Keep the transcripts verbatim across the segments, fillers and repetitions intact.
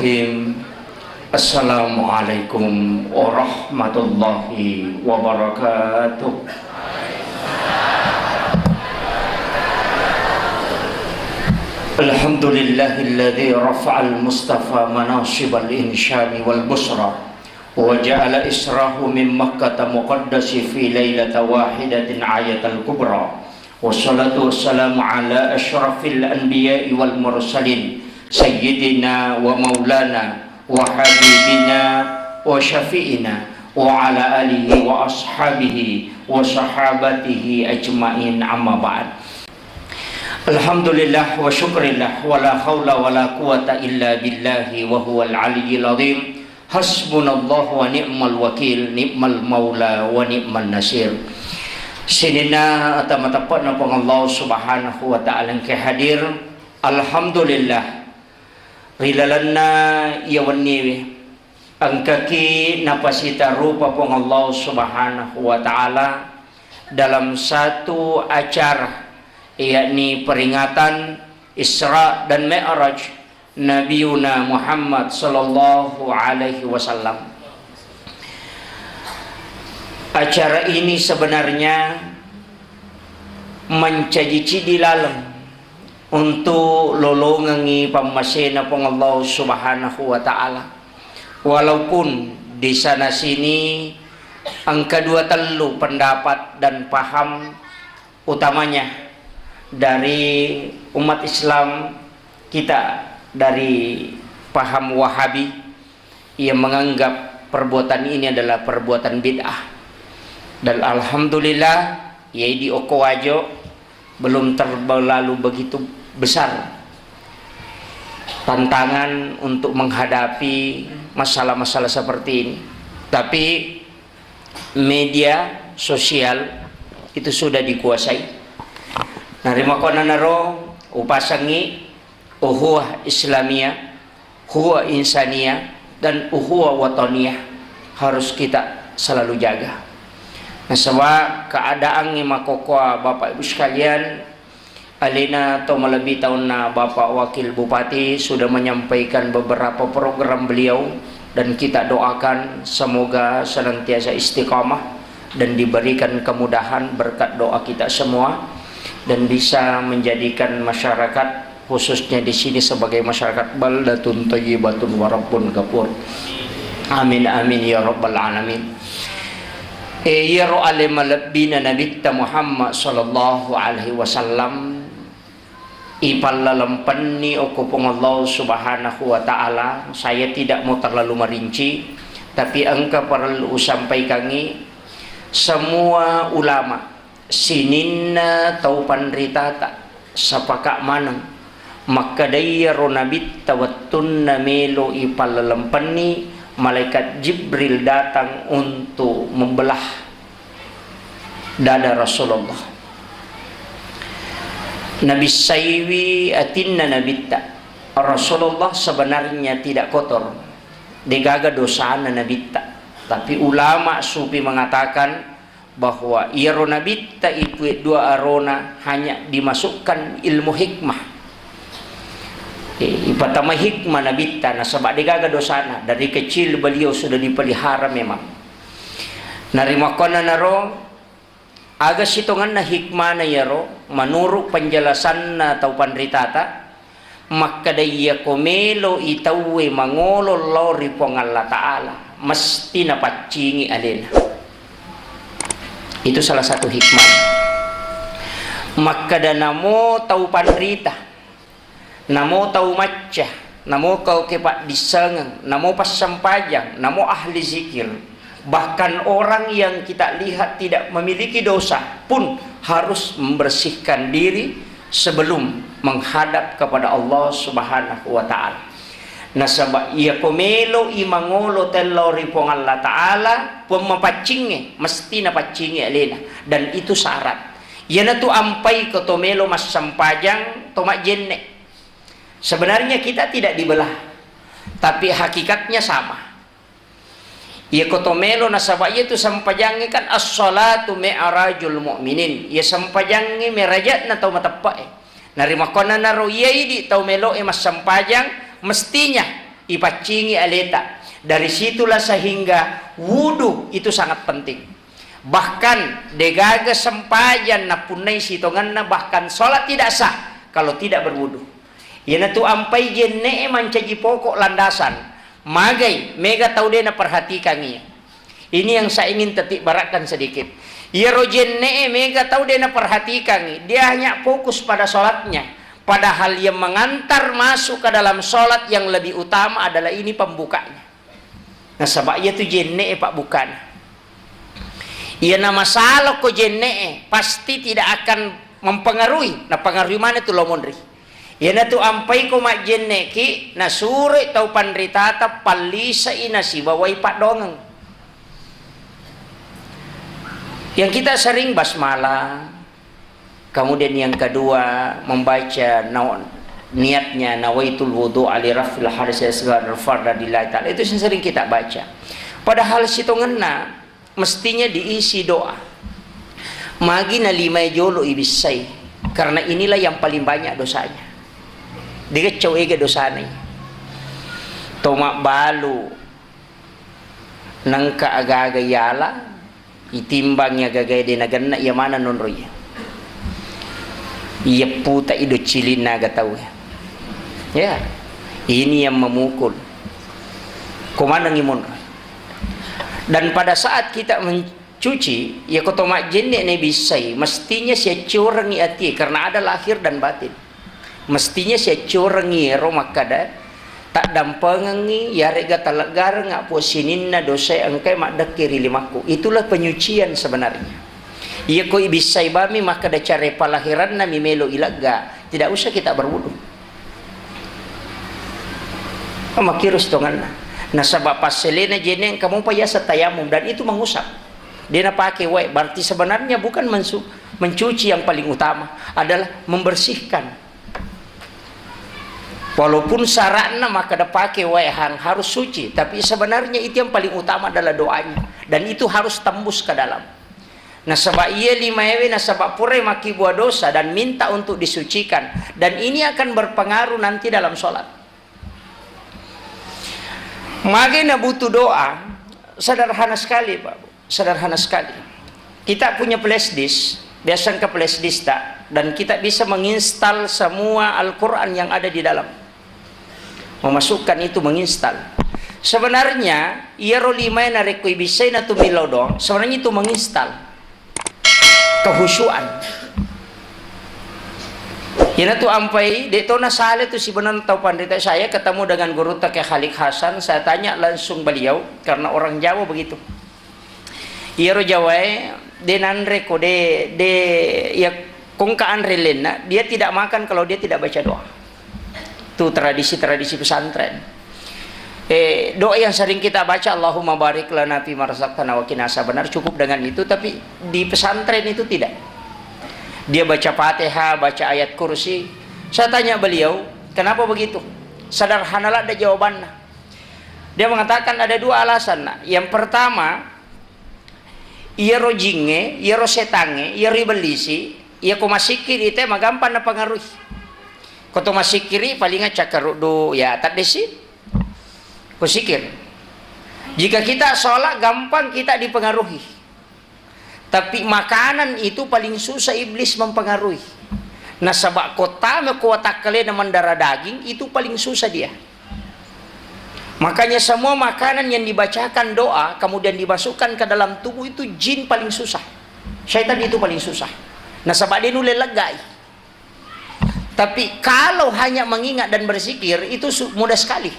Bismillahirrahmanirrahim. Assalamualaikum warahmatullahi wabarakatuh. Alhamdulillahilladzi rafa'al mustafa manasibal insyami wal busra. وجعل إسراه من مكة مقدس في ليلة واحدة آية الكبرى. والصلاة والسلام على أشرف الأنبياء والمرسلين سيدنا ومولانا وحبيبنا وشفيعنا وعلى آله وأصحابه وصحابته أجمعين، أما بعد. الحمد لله وشكر الله ولا حول ولا قوة إلا بالله وهو العلي العظيم. Hasbunallahu wa ni'mal wakil, ni'mal maula wa ni'man nasir. Sininna ata mateppe'na Puang Allah Subhanahu wa Ta'ala engka hadir. Alhamdulillah. Ri lalenna iya wenniwe, engkaki napasita rupa Puang Allah Subhanahu wa Ta'ala dalam satu acara, yakni peringatan Isra dan Mi'raj Nabiuna Muhammad sallallahu alaihi wasallam. Acara ini sebenarnya mancaji cidi laleng untuk lolongengi pammasena Puang Allah Subhanahu wa Ta'ala. Walaupun di sana sini engka dua tellu pendapat dan paham, utamanya dari umat Islam kita dari paham Wahabi yang menganggap perbuatan ini adalah perbuatan bid'ah. Dan alhamdulillah, ya di Okowajo belum terlalu begitu besar tantangan untuk menghadapi masalah-masalah seperti ini. Tapi media sosial itu sudah dikuasai. Narimakkuannanaro upasengngi ukhuwah Islamiyah, ukhuwah Insaniyah, dan ukhuwah Wataniyah harus kita selalu jaga. Nasaba keadaangnge makkokkoe, Bapak Ibu sekalian, alena to malebbi taunna Bapak Wakil Bupati sudah menyampaikan beberapa program beliau, dan kita doakan semoga senantiasa istiqamah dan diberikan kemudahan berkat doa kita semua, dan bisa menjadikan masyarakat, khususnya di sini sebagai masyarakat baldatun thayyibatun wa rabbun ghafur. Amin, amin, ya rabbal alamin. E, iyaro ale malebbina Nabitta Muhammad sallallahu alaihi wasallam ipallalempenni okko Puang Allah Subhanahu wa Ta'ala. Saya tidak mau terlalu merinci, tapi engka parellu usampaikangi, semua ulama sininna tau panritata sepakat maneng makkeda iyaro Nabitta wettunna melo ipallalempenni, malaikat Jibril datang untuk membelah dada Rasulullah. Nabissaiwi atinna Nabitta, Rasulullah sebenarnya tidak kotor, degaga dosana Nabitta. Tapi ulama sufi mengatakan bahwa iyaro Nabitta ipue dua arona hanya dimasukkan ilmu hikmah. E, ipatama hikmah Nabitta, nasaba degaga dosana, dari kecil beliau sudah dipelihara memang. Narimakkuannanaro, aga sitongenna hikmana iyaro, menurut penjelasanna tau panritata, makkeda iyako melo i tauwe mangolo lao ri Puang Allah Ta'ala, mesti napaccingi alena. Itu salah satu hikmah. Makkeda namo tau panrita, namo tau macca, namo kau kepaddissengeng, namo passempajang, namo ahli zikir. Bahkan orang yang kita lihat tidak memiliki dosa pun harus membersihkan diri sebelum menghadap kepada Allah Subhanahu wa Ta'ala. Nasaba iyako melo i mangolo tellao ri Puang Allah Ta'ala, Puang mapaccingnge, mesti napaccingi alena. Dan itu syarat. Iyanatu ampai ko to melo massempajang, to majjenne. Sebenarnya kita tidak dibelah, tapi hakikatnya sama. Iya ko to melo, nasaba iya tu sempajangnge kan as-salatu mi'rajul mu'minin. Iya sempajangnge merajatna tau mateppe'e. Narimakkuannanaro iya idi tau melo'e massempajang, mestinya ipaccingi aleta. Dari situlah sehingga wudu itu sangat penting. Bahkan degaga sempajang napunnai sitongenna, bahkan sholat tidak sah kalau tidak berwudu. Iyanatu ampai jenne'e mancaji pokok landasan. Magai mega tau de naperhatikangi. Ini yang saya ingin titik beratkan sedikit. Iyaro jenne'e mega tau de naperhatikangi. Dia hanya fokus pada sholatnya. Padahal yang mengantar masuk ke dalam sholat yang lebih utama adalah ini pembukanya. Nasaba iyatu jenne'e pabbukana. Iyana masalah ko jenne'e pasti tidak akan mempengaruhi. Napengaruhi mana tu lo monri. Iyanatu ampai ko majjenne'ki, nasuroi tau panritata pallisai nasibawai paddongeng. Yang kita sering basmalah, kemudian yang kedua membaca na-, niatnya nawaitul wudu ali rafil hadas asghar farda lillahi ta'ala. Itu yang sering kita baca. Padahal sitongenna mestinya diisi doa. Magi nalimai jolo ibissai, karena inilah yang paling banyak dosanya. Digeccau ega dosanai. To mabbalu nengka agaga yala, itimbangi agaga de nagenna iya mana nonroi. Iya puta ido cilinna aga tau. Ya, ini yang memukul. Komanengi monro. Dan pada saat kita mencuci, ya koto majjenne ne bissai, mestinya siaccorengi atie, karena ada lahir dan batin. Mestinya siaccorengi ero makkada, taddampengengi, yarega taleggareng appuang sininna dosae engkai maddekke ri limakku. Itulah penyucian sebenarnya. Iya ko ibissai bami makkada care palahiranna mi melo ilegga, tidak usah kita berwudu. Makkiro sitongenna. Nasaba passelena jenne engka mopa yaseng tayamum dan itu mengusap. Dia napake wae, berarti sebenarnya bukan mensu-, mencuci yang paling utama, adalah membersihkan. Walaupun syaratna makkada pake wae hang harus suci, tapi sebenarnya itu yang paling utama adalah doanya dan itu harus tembus ke dalam. Nasaba iya limaewe nasaba purai makkibua dosa dan minta untuk disucikan, dan ini akan berpengaruh nanti dalam sholat. Mage na butuh doa, sederhana sekali, Pak Bu. Sederhana sekali. Kita punya flash disk, biasa engka flash disk tak? Dan kita bisa menginstal semua Al-Quran yang ada di dalam. Memasukkan itu, menginstal. Sebenarnya, iyaro limae narekko ibissai na tu millau doang, sebenarnya itu menginstal. Kehusyuan. Iyanatu ampai, de to nasale tu sibenarna tau panrita. Saya ketemu dengan gurutta Kiai Khalid Hasan, saya tanya langsung beliau, karena orang Jawa begitu. Iyaro Jawae, de nanre ko, de, de, ya, kongka anre lenna, dia tidak makan kalau dia tidak baca doa. Itu tradisi-tradisi pesantren. Eh, doa yang sering kita baca, "Allahumma barik lana fi ma razaqtana wa qina azabannar," cukup dengan itu, tapi di pesantren itu tidak. Dia baca Fatihah, baca ayat kursi. Saya tanya beliau, "Kenapa begitu?" Sederhana ladde jawabanna. Dia mengatakan ada dua alasan, Nak. Yang pertama, iyaro jingnge, iyaro setangnge, iyaro ibellisi, iya ko massikkiri te magampang napengaruhi. Ko to massikkiri palinga cakkaruddu, ya, taddesi. Ko sikir. Jika kita sholat, gampang kita dipengaruhi. Tapi makanan itu paling susah iblis mempengaruhi. Nasaba ko tama ko watakkalena mendarah daging, itu paling susah dia. Makanya semua makanan yang dibacakan doa, kemudian dimasukkan ke dalam tubuh itu jin paling susah. Syaitan itu paling susah. Nasaba de nulle leggai. Tapi kalau hanya mengingat dan berzikir, itu su-, mudah sekali.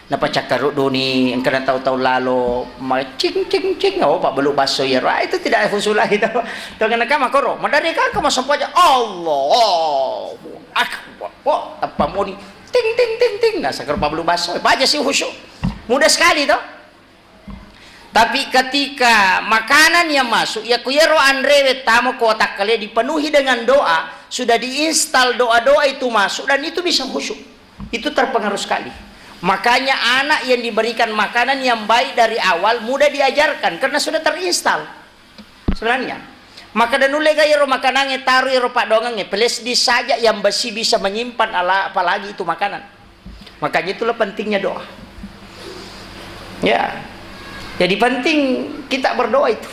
Napacakkarudduni, engkana tau-tau lalo, ma-, cing, cing, cing, oh, pabbalu basso iyaro. Ah, itu tidak khusyuk lagi, tau. Tau ngana kama koro, madari kaka masempajang, Allahu Akbar. Oh, tappa moni, ting, ting, ting, ting. Nah, sakaro pabbalu basso, baca si khusyuk. Mudah sekali, toh. Tapi ketika makanan yang masuk, ya kuyero anrewe tamo ko watakkale dipenuhi dengan doa, sudah diinstal doa-doa itu masuk dan itu bisa khusyuk. Itu terpengaruh sekali. Makanya anak yang diberikan makanan yang baik dari awal mudah diajarkan karena sudah terinstal. Sebenarnya, maka dan nulle ga iyaro makanangnge taru iyaro paddoangengnge, flash disk saja yang besi bisa menyimpan ala-, apalagi itu makanan. Makanya itulah pentingnya doa. Ya. Jadi penting kita berdoa itu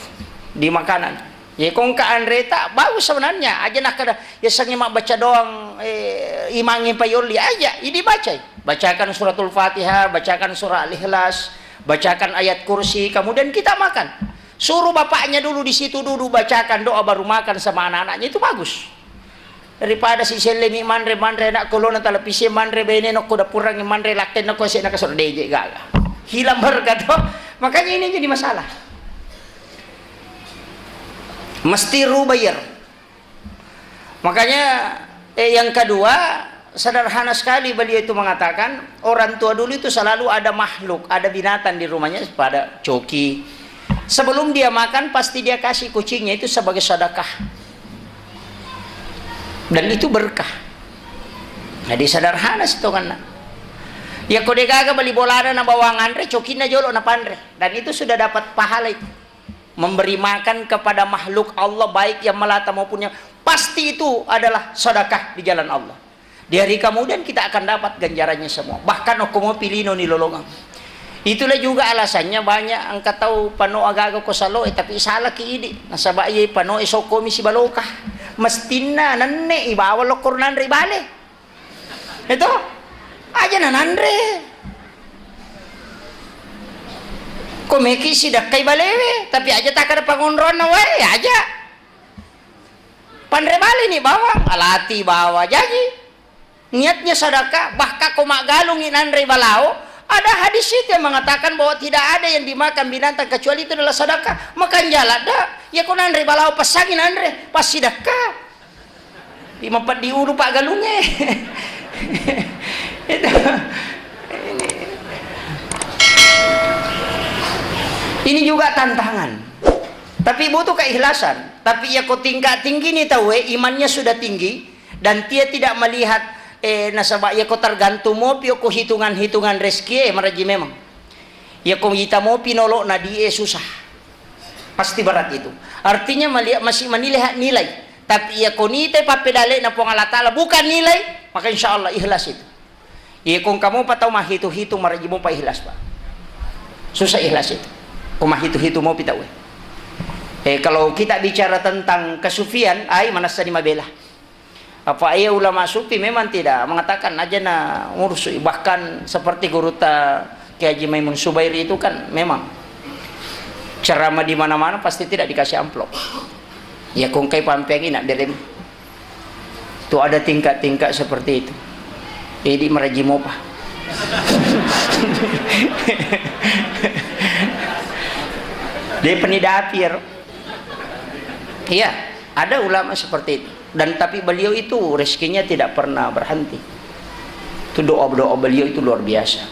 di makanan. Ya, ko engka anreta, bagus sebenarnya. Aja nakkeda, ya, sengi mabbaca doang, eh, imangi payolli. Aja, ini bacai. Bacakan suratul Fatihah, bacakan surah Al-Ikhlas, bacakan ayat kursi, kemudian kita makan. Suruh bapaknya dulu di situ duduk, bacakan doa, baru makan sama anak-anaknya. Itu bagus. Daripada sisellemi manre, manre anak kolona televisi, manre bene nokko dapurangi, manre lakken nokko sena kasur deje gaga. Hilang berkat, toh. Makanya ini jadi masalah. Mesti rubayar. Makanya, eh, yang kedua, sederhana sekali beliau itu mengatakan, orang tua dulu itu selalu ada makhluk, ada binatang di rumahnya, pada coki. Sebelum dia makan, pasti dia kasih kucingnya itu sebagai sedekah. Dan itu berkah. Jadi sederhana sitonganna. Ya, ko degaga bali bolana na bawang anre, cokinna jolo na panre. Dan itu sudah dapat pahala itu. Memberi makan kepada makhluk Allah, baik yang melata maupun yang, pasti itu adalah sedekah di jalan Allah. Di hari kemudian kita akan dapat ganjarannya semua. Bahkan okko mopi lino ni lolongang. Itulah juga alasannya banyak engka tau pano agaga ko salo, eh, tapi salah ki idi. Nasaba iye pano e sokko mi sibalokah. Mestinna nenne i bawang lokko nanre bale. Itu aja na nanre. Ko meki sidakkai balewe, tapi aja takada pangonronna wae aja. Panre bale ni bawang, alati bawa jaji. Niatnya sedekah, bahkan ko maggalungi nanre balao, ada hadis itu yang mengatakan bahwa tidak ada yang dimakan binatang kecuali itu adalah sedekah. Makan jalan dah, ya ko nanre balao pesangi nanre, pas sedekah. Di mapeddi ulu pak galunge. Itu. Ini. Ini juga tantangan. Tapi butuh keikhlasan. Tapi ya ko tingkat tinggi ni tau, eh, imannya sudah tinggi dan dia tidak melihat, eh, nasaba ya ko tergantung mopi ko hitungan-hitungan rezeki, eh, maraji memang. Ya ko ita mopi nolok na di, eh, susah. Pasti berat itu. Artinya melihat, masih menilai nilai. Tapi ya ko nite pappedale na Puang Allah Taala bukan nilai, maka insya Allah ikhlas itu. Iya, ko engka mopa tau mahitu-hitu, maraji mopa ikhlas, Pak. Susah ikhlas itu. Ko mahitu-hitu mopi tau, eh. Eh, kalau kita bicara tentang kesufian, ai manassa ni mabela. Apa iya ulama sufi memang tidak mengatakan aja na ngurusui. Bahkan seperti guru ta Kiai Haji Maimun Subairi itu kan memang ceramah di mana-mana pasti tidak dikasih amplop. Ya ko engkai pampeangi nak berem. Itu ada tingkat-tingkat seperti itu. Jadi maraji mopa. Dia penidapi ya, Ro. Iya, ada ulama seperti itu. Dan tapi beliau itu rezekinya tidak pernah berhenti. Itu doa-doa beliau itu luar biasa.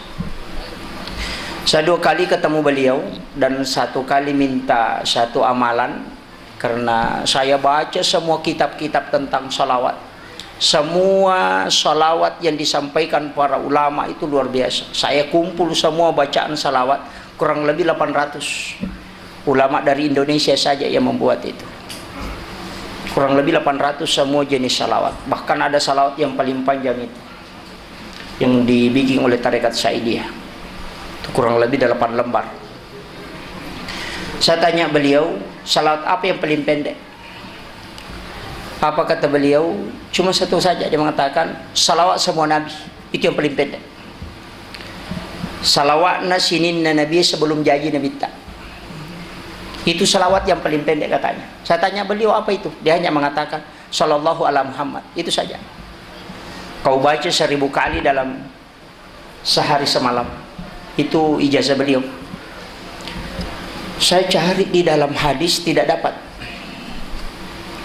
Saya dua kali ketemu beliau dan satu kali minta satu amalan. Karena saya baca semua kitab-kitab tentang salawat. Semua salawat yang disampaikan para ulama itu luar biasa. Saya kumpul semua bacaan salawat, kurang lebih delapan ratus. Ulama dari Indonesia saja yang membuat itu. Kurang lebih delapan ratus semua jenis salawat. Bahkan ada salawat yang paling panjang itu, yang dibikin oleh Tarekat Saidiyah. Itu kurang lebih delapan lembar. Saya tanya beliau, "Salawat apa yang paling pendek?" Apa kata beliau? Cuma satu saja, dia mengatakan, "Salawat semua nabi, itu yang paling pendek. Salawatna sininna nabi sebelum jaji nabitta. Itu salawat yang paling pendek," katanya. Saya tanya beliau, "Apa itu?" Dia hanya mengatakan, "Sallallahu ala Muhammad." Itu saja. Kau baca seribu kali dalam sehari semalam. Itu ijazah beliau. Saya cari di dalam hadis, tidak dapat.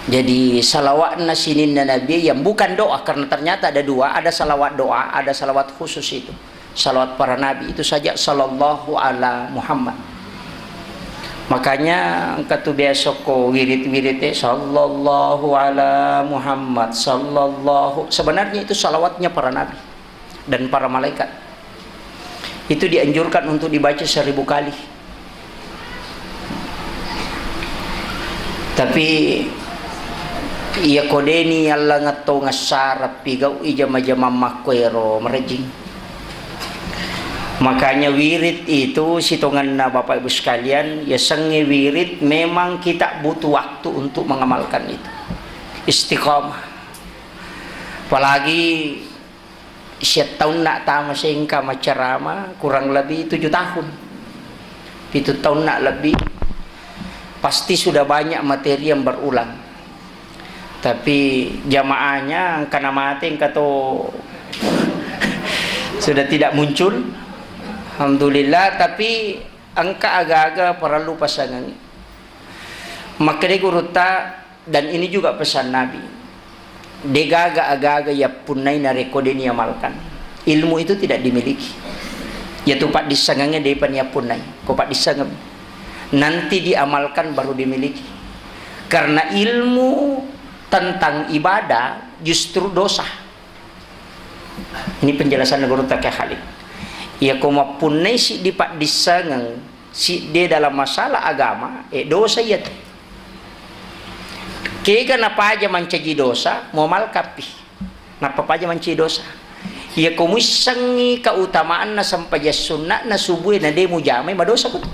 Jadi salawatna sininna nabi yang bukan doa, karena ternyata ada dua, ada salawat doa, ada salawat khusus itu. Salawat para nabi itu saja, sallallahu ala Muhammad. Makanya engka tu biasa ko wirid-wirid, eh, sallallahu ala Muhammad, sallallahu. Sebenarnya itu salawatnya para nabi dan para malaikat. Itu dianjurkan untuk dibaca seribu kali. Tapi iya ko deni yallangetto ngassara pigau i jama-jamang makkoero marejing. Makanya wirid itu, sitongenna Bapak Ibu sekalian, yasengnge wirid memang kita butuh waktu untuk mengamalkan itu. Istiqamah. Apalagi siattaunna tama sengka maccarama, kurang lebih tujuh tahun. Pitu taunna lebih. Pasti sudah banyak materi yang berulang. Tapi jamaahnya engka namate, engka to sudah tidak muncul. Alhamdulillah, tapi engka aga-aga parellu pasangengngi. Makkeda gurutta, dan ini juga pesan Nabi, degaga aga-aga yappunnai narekko de niamalkan. Ilmu itu tidak dimiliki. Yatu paddissengengnge depa niappunnai. Ko paddissengeng. Nanti diamalkan baru dimiliki. Karena ilmu tentang ibadah justru dosa. Ini penjelasan gurutta Kiai Khalid. Iya, ko mappunnai siddi paddissengeng, siddi dalam masalah agama, eh, dosa iya tu. Kega napaja mancaji dosa, muamalkappi. Nappa paja mancaji dosa. Iya, ko muissengngi keutamaanna sempajang sunna'na subuh na de mujamai, madosa ko tu.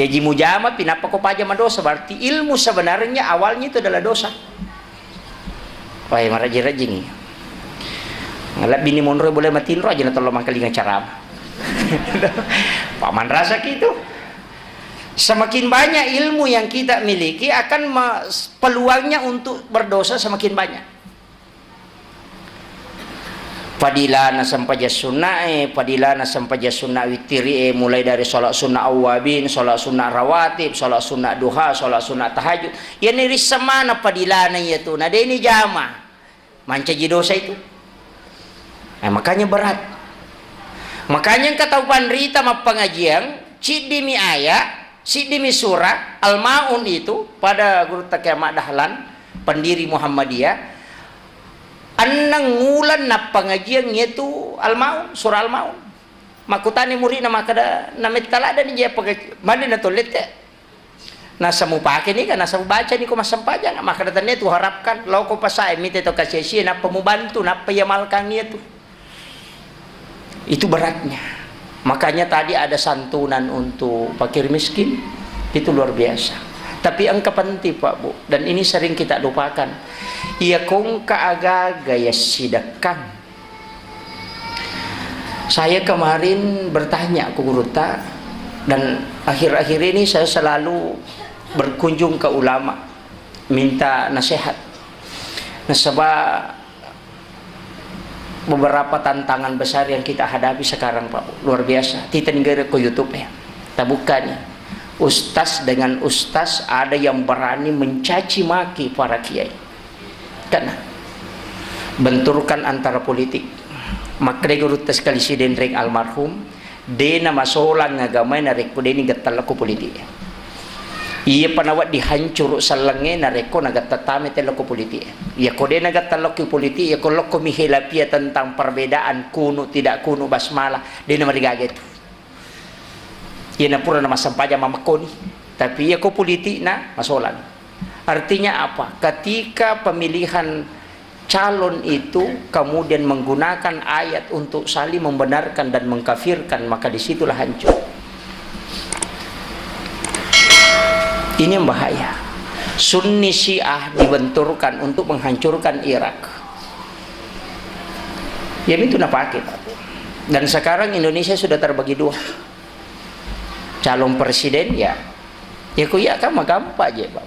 Jaji mujama pi nappa ko paja madosa, berarti ilmu sebenarnya awalnya itu adalah dosa. Wai, marajing-rajingi. Ngalebbi ni monro boleh matinro aja na tello mangkalinga carama. Paman rasa gitu. Semakin banyak ilmu yang kita miliki, akan me-, peluangnya untuk berdosa semakin banyak. Padilana sempajang sunnae, padilana sempajang sunna wittiri'e, mulai dari sholat sunnah awwabin, sholat sunnah rawatib, sholat sunnah duha, sholat sunnah tahajud. Iyani risseng maneng padilana iyatu, na deni jama. Mancaji dosa itu. Nah, makanya berat. Makanya engka tau panrita mappangajiang, ciddimi ayat, ciddimi surah, Al-Maun itu, pada gurutta Kiai Ahmad Dahlan, pendiri Muhammadiyah, enneng uleng nappangajiang iyatu Al-Maun, surah Al-Maun. Makkutani muridna makkeda, "Nametta laddani je pagaji-, mani natollette?" Nasa mupake ni kan, nasa mubaca ni ko massempajang, makkeda, "Tennia tu harapkan, lao ko pasae mite to kasi-asie, nappa mubantu, nappa iamalkan iyatu." Itu beratnya. Makanya tadi ada santunan untuk fakir miskin, itu luar biasa. Tapi engka penting, Pak, Bu, dan ini sering kita lupakan. Iya kongka aga-aga ya sidekkang. Saya kemarin bertanya ke gurutta, dan akhir-akhir ini saya selalu berkunjung ke ulama, minta nasihat. Nasaba beberapa tantangan besar yang kita hadapi sekarang, Pak, luar biasa. Tita ninggere ko YouTube ya. Tabuka ni. Ustaz dengan ustaz ada yang berani mencaci maki para kiai. Karena benturkan antara politik. Makkeda gurutta sekali Sidenreng almarhum, de namasolang agamae narekko de nigattallokko politik. Iya pa nawedding hancuru sellengnge narekko nagatta tame tellokko politik. Iya ko de nagatta lokki politik, iya ko lokko mihilapia tentang perbedaan kunu tidak kunu basmalah, de namarigaga itu. Iya napura namassempajang mamekkoni. Tapi iya ko politik na masolang. Artinya apa? Ketika pemilihan calon itu kemudian menggunakan ayat untuk saling membenarkan dan mengkafirkan, maka disitulah hancur. Ini yang bahaya. Sunni Syiah dibenturkan untuk menghancurkan Irak. Ya, itu napake, Pak. Dan sekarang Indonesia sudah terbagi dua. Calon presiden, ya. Ya, ku iya kan magampang aja, Pak.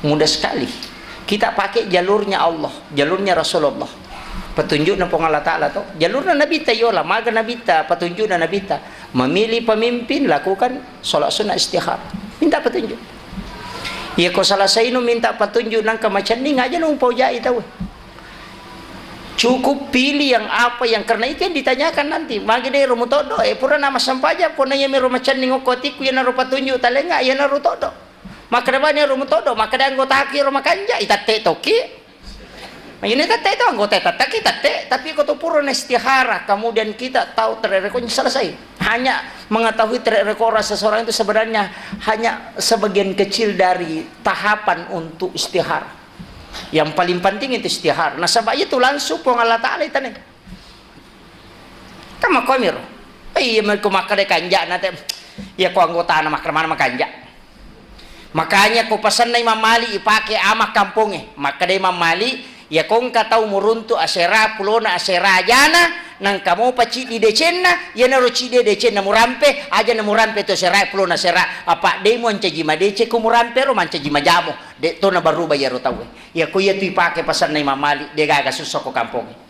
Mudah sekali. Kita pakai jalurnya Allah, jalurnya Rasulullah. Petunjukna Puang Allah Ta'ala to. Jalurna Nabitta yola, maga Nabitta, petunjukna Nabitta. Memilih pemimpin, lakukan sholat sunnah istikharah. Minta petunjuk. Iya, ko salah sainu minta petunjuk nangka macenning aja nung paujai tau. Cukup pilih yang apa yang, karena itu yang ditanyakan nanti. Magi de ro mutoddo, eh, pura nama sempajang, ko na iya mi ro macenning okko atikku, iya na ro patunjuk talenga, iya na ro toddo. Makkeda bani ro mutoddo, makkeda anggotaku iyaro makanja, itette tokki. Makanya tette itu anggota tette ki tette, tapi ko tu pura na istihara, kemudian kita tahu track record selesai. Hanya mengetahui track record seseorang itu sebenarnya hanya sebagian kecil dari tahapan untuk istihara. Yang paling penting itu istihara. Nasaba itu langsung Puang Allah Ta'ala itane. Kan makkuamiro. Iya, mekko makkeda kanja'na te, iya ko anggotana makkeda mana makanja'. Makanya ko pasenna Imam Malik ipake ama kampongnge. Makkeda Imam Malik, iya ko engka tau muruntu asera, pulona asera ajana, nangka mopa ciddi decenna, iyanaro ciddi decenna murampe, aja na murampe to asera, pulona asera, apa de muancaji madeceng ko murampe ro, mancaji majamo, de to nabaruba iyaro tauwe. Iya ko iya tu ipake pasenna Imam Malik, de gaga sussa ko kampongnge.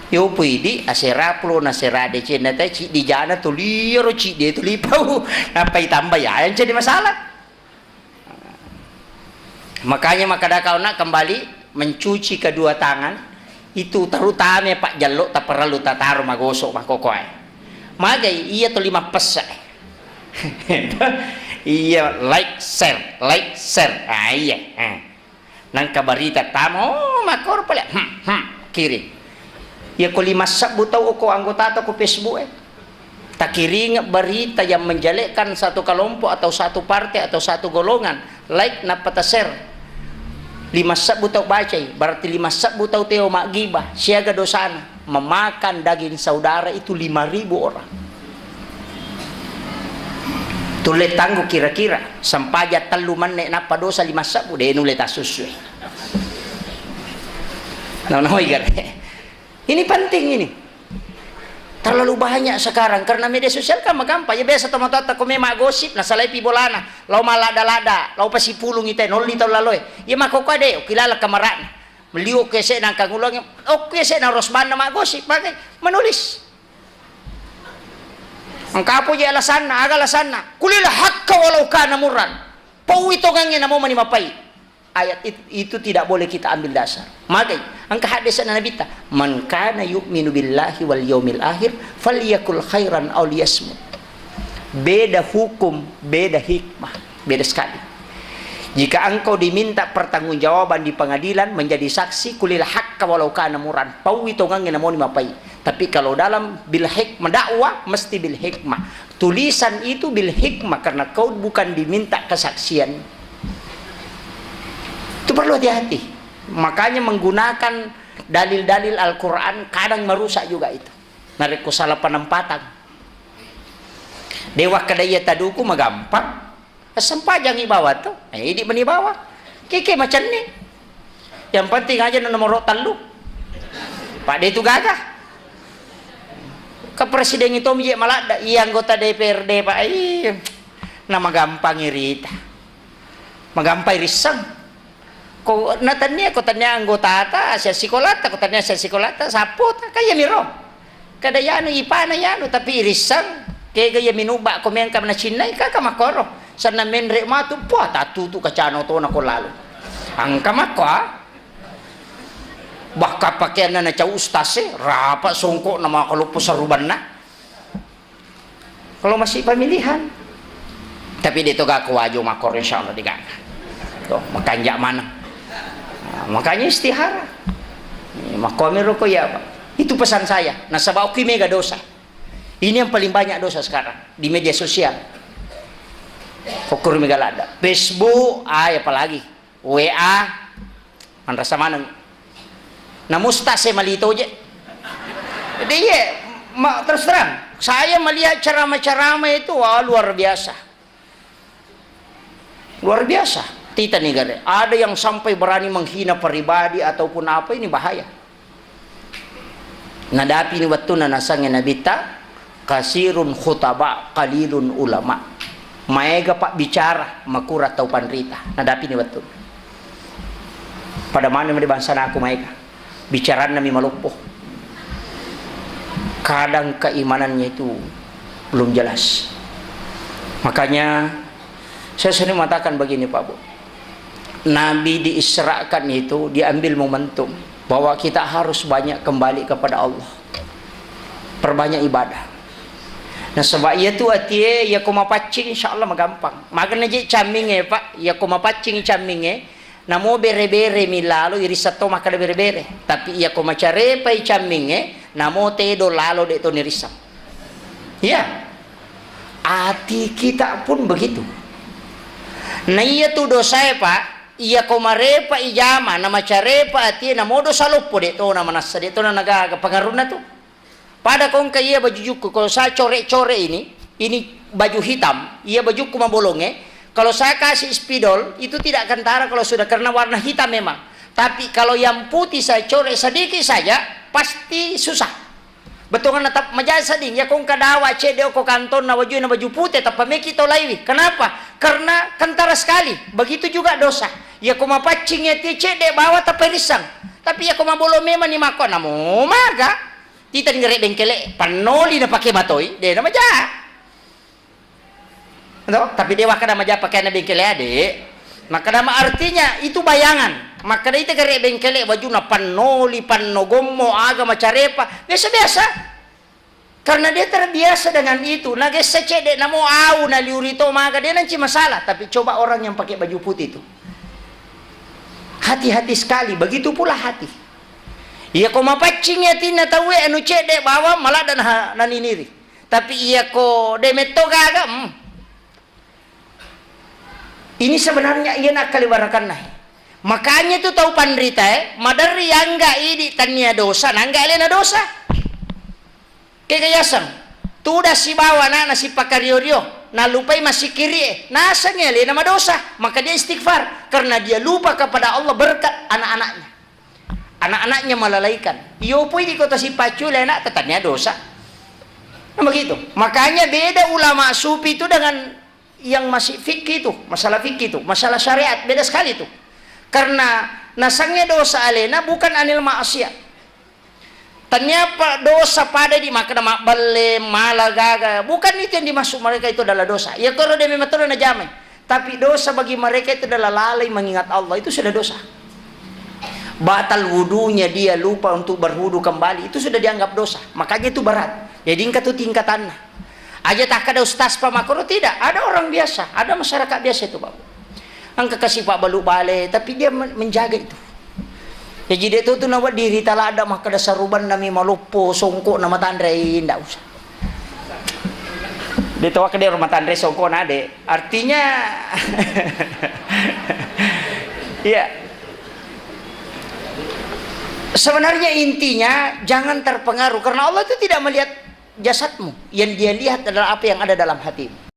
Yopo idi asera pulona asera decenna te ciddi jana tuli ro ciddi tuli pau. Nappa itambai ayang jadi masalah. Makanya makkeda kauna kembali mencuci kedua tangan itu terutama pajjallo tak perlu tataro magosok makokoe. Magai iya tuli mappessa. Iya, like share, like share. Ah, iya. Eh. Nangka barita tama, oh, makkoro pale, hmm, hmm, kiring. Iya ko lima sebbu tau ko anggotata ko Facebook e. Takiring berita yang menjelekkan satu kelompok atau satu partai atau satu golongan, like nappa ta-share. Lima sebbu tau bacai, berarti lima sebbu tau teo maggibah, siaga dosana. Memakan daging saudara itu lima ribu orang. Tulle tanggu kira-kira, sempaja tellu menne nappa dosa lima sebbu, de nulle tasussui. Naunoi gare. Ini penting ini. Terlalu banyak sekarang karena media sosial kan magampang. Ya biasa tomatoatta ko memang gosip, nasalai pi bolana, lao malada-lada, lao pasipulung ite, nolli tau laloe. Ya makkokkoe de, okilala kamarana. Meliuk kese nangka ngulangi, okke se na rosbanna maggosip, pakai menulis. Engka apa je alasanna? Aga alasanna? Kulil hakka walau kana murran. Paui tongangnge namo mani mapai. Ayat it-, itu tidak boleh kita ambil dasar. Magai, engka hadis na Nabitta, "Man kana yu'minu billahi wal yaumil akhir, falyakul khairan aw liyasmut." Beda hukum, beda hikmah, beda sekali. Jika engkau diminta pertanggungjawaban di pengadilan menjadi saksi, kulil hakka walau kana muran, paui tongangnge namoni mapai. Tapi kalau dalam bil hikmah, dakwah mesti bil hikmah. Tulisan itu bil hikmah karena kau bukan diminta kesaksian. Itu perlu hati-hati. Makanya menggunakan dalil-dalil Al-Quran kadang merusak juga itu. Narekko salah penempatan. Dewa kedaya taduku magampang. Sempajangi bawa tu. Eh, idi meni bawa. Keke macenni. Yang penting aja nomor tellu. Pak de itu gagah. Ke presiden itu je maladda. Iya anggota D P R D, Pak. Iya. Nama gampang irita. Magampai risseng. Ko na tania, ko tania anggotata, sia sikolata, ko tania sia sikolata, sapota, kaya miro. Kada yanu ipana yanu, tapi irisseng, kega iya minuba ko mengka na cinnai, kaka makoro. Sanna menre matu, puah, tatutu kacana otona ko lalu. Angka makko, ah. Bahkan pakaianna na cau ustase, rapa songko na makaloppo sarubanna. Kalau masih pemilihan. Tapi de to gako wajo makor, insya Allah de gaga. To, makanja maneng. Nah, makanya istihara. Makomiro ko ya, Pak. Itu pesan saya. Nasaba okki mega dosa. Ini yang paling banyak dosa sekarang di media sosial. Kokor mega lada. Facebook, ah, apalagi. W A, manrasa maneng. Namusta saya malito je. Jadi, iya, ma-, terus terang, saya melihat ceramah-ceramah itu, wah, luar biasa. Luar biasa. Tita nih, gare. Ada yang sampai berani menghina pribadi ataupun apa, ini bahaya. Nadapini wettunna nasengnge Nabitta, "Kasirun khutaba, qalilun ulama." Maega pabbicara, makura tau panrita. Nadapini wettunna. Pada maneng mede bangsana aku maega. Bicaranna mi maloppo. Kadang keimanannya itu belum jelas. Makanya saya sering mengatakan begini, Pak Bu. Nabi diisrakan itu diambil momentum bahwa kita harus banyak kembali kepada Allah. Perbanyak ibadah. Nasaba iyatu atie, iyako mapaccing, insya Allah magampang. Magana je camminge, Pak, iyako mapaccing camminge, namo bere-bere mi lalo, irisseng to makkeda bere-bere. Tapi iyako macarepai camminge, namo tedo lalo, de to nirisseng. Iya. Ati kita pun begitu. Na iya tu dosae, Pak, iyako marepa ijama, na macarepa atie, namo dosa loppo, de to na manassa, de to na nagaga pengaruhna tu. Pada kongka iya baju jukku, kalau saya coret-coret ini, ini baju hitam, iya bajukku mabolonge, kalau saya kasih spidol, itu tidak kentara kalau sudah, karena warna hitam memang. Tapi kalau yang putih saya coret sedikit saja, pasti susah. Bettuanna tap-, maja seding, iya kongka dawa cedde okko kantonna bajuna baju pute, tappa meki to laiwi. Kenapa? Karena kentara sekali. Begitu juga dosa. Iya ko mapaccing iya ti cedde bawa tappa rissang. Tapi iya ko mabolo memang ni makko namo maga. Tita ngerek bengkele, pannoli na pake matoi, de na maja. To? Tapi de wakkada maja pakaianna bengkele ade. Makkada ma-, artinya itu bayangan. Makkada ita gare bengkele bajuna pannoli, panno gommo, aga macarepa, biasa-biasa. Karena dia terbiasa dengan itu. Nagessa cedde namo au naliuri to maga, dia nanci masalah. Tapi coba orang yang pakai baju putih itu. Hati-hati sekali, begitu pula hati. Iya ko mapaccing atinna tauwe anu cedde bawang maladda na-, naniniri. Tapi iya ko de metto gaga, hmm. Ini sebenarnya iya nakkaliwarakanna. Makanya itu tau panritae, maderri angga idi tannia dosa, nangga alena dosa. Kega yaseng, tuda sibawa anakna sipakario-rio, nalupai massikkiri e, nasengngi alena madosa, maka dia istighfar karena dia lupa kepada Allah berkat anak-anaknya. Anak-anaknya melalaikan. Iyopoi di kota sipaccule anak tetania dosa. Nah, begitu. Makanya beda ulama sufi itu dengan yang masih fikih itu, masalah fikih itu, masalah syariat, beda sekali itu. Karena nasengnge dosa alena bukan anil maksiat. Tania pa dosa pada di makkada mabballe, mala gaga. Bukan itu yang dimaksud mereka itu adalah dosa. Ya kalau dia memang terus najamai. Tapi dosa bagi mereka itu adalah lalai mengingat Allah. Itu sudah dosa. Batal wudunya dia lupa untuk berwudu kembali. Itu sudah dianggap dosa. Makanya itu berat. Jadi engka tu tingkatanna. Aja takkada ustaz pa makkoro, tidak. Ada orang biasa. Ada masyarakat biasa itu, Pak. Engka kasi pabbalu bale, tapi dia men-, menjaga itu. Jaji de to tu nawedding rita ladda makkada sarubanna mi maloppo songkokna matanre, ndak usah. De to akkada ro matanre songkokna de. Artinya, iya. Sebenarnya intinya jangan terpengaruh karena Allah itu tidak melihat jasadmu. Yang dia lihat adalah apa yang ada dalam hatimu.